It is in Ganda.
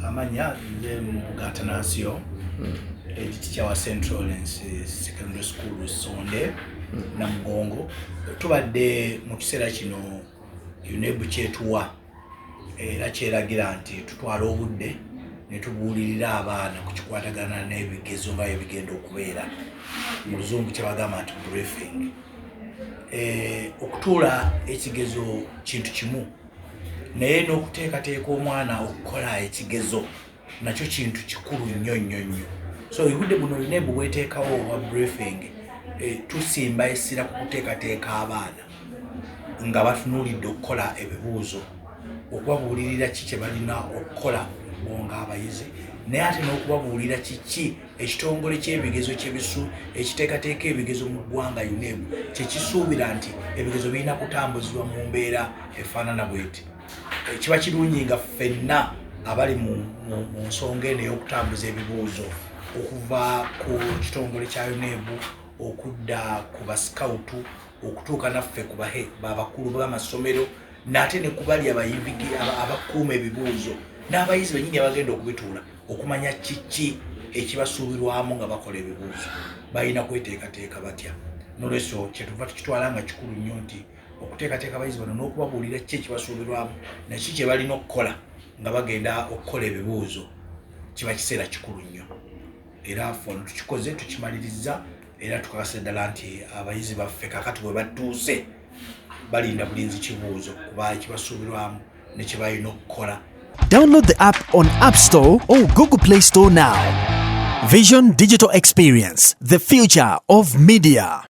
Amanya nze Mbuga Atanasio, teacher wa St Lawrence Secondary School, Sonde, Namugongo. Tubadde mu kiseera kino UNEB kyetuwa era kyeragira nti tutwala obudde ne tubuulirira abaana ku kikwatagana n'ebigezo nga bye okubeera. Mu Luzungu kyebagamba nti briefing. Okutuula ekigezo kintu kimu, naye n'okuteekateeka omwana okukola ekigezo nakyo kintu kikulu nnyo nnyo nnyo. So obudde buno UNEB bweteekawo obwa briefing, tusimba essira ku kuteekateeka abaana nga batunuulidde okukola ebibuuzo, okubabuulirira ki kye balina okukola bo ng'abayizi, naye ate n'okubabuulira kiki ekitongole ky'ebigezo kyebisu ekiteekateeka ebigezo mu ggwanga, UNEB, kyekisuubira nti ebigezo birina kutambuzibwa mu mbeera efaanana bweti. Kiba kirungi nga ffenna abali mu nsonga eno ey'okutambuza ebibuuzo, okuva ku kitongole kya UNEB, okudda ku basikawutu, okutuuka naffe ku babakulu b'amasomero, nate ne kubali abayivigi abakuuma ebibuuzo n'abayizi bennyini abagenda okubituula, okumanya kiki ekibasuubirwamu nga bakola ebibuuzo, balina kweteekateeka batya. Nolwekyo kyetuva tukitwala nga kikulu nnyo nti okuteekateeka abayizi bano n'okubabuulira ki ekibasuubirwamu naki kye balina okukola nga bagenda okukola ebibuuzo kiba kiseera kikulu nnyo. Era ffe ono tukikoze, tukimaliriza, era tukakasa ddala nti abayizi baffe kakati bwe batuuse balinda bulinzi kibuuzo kuba ekibasuubirwamu ne kye balina okukola. Download the app on App Store or Google Play Store now. Vision Digital Experience, the future of media.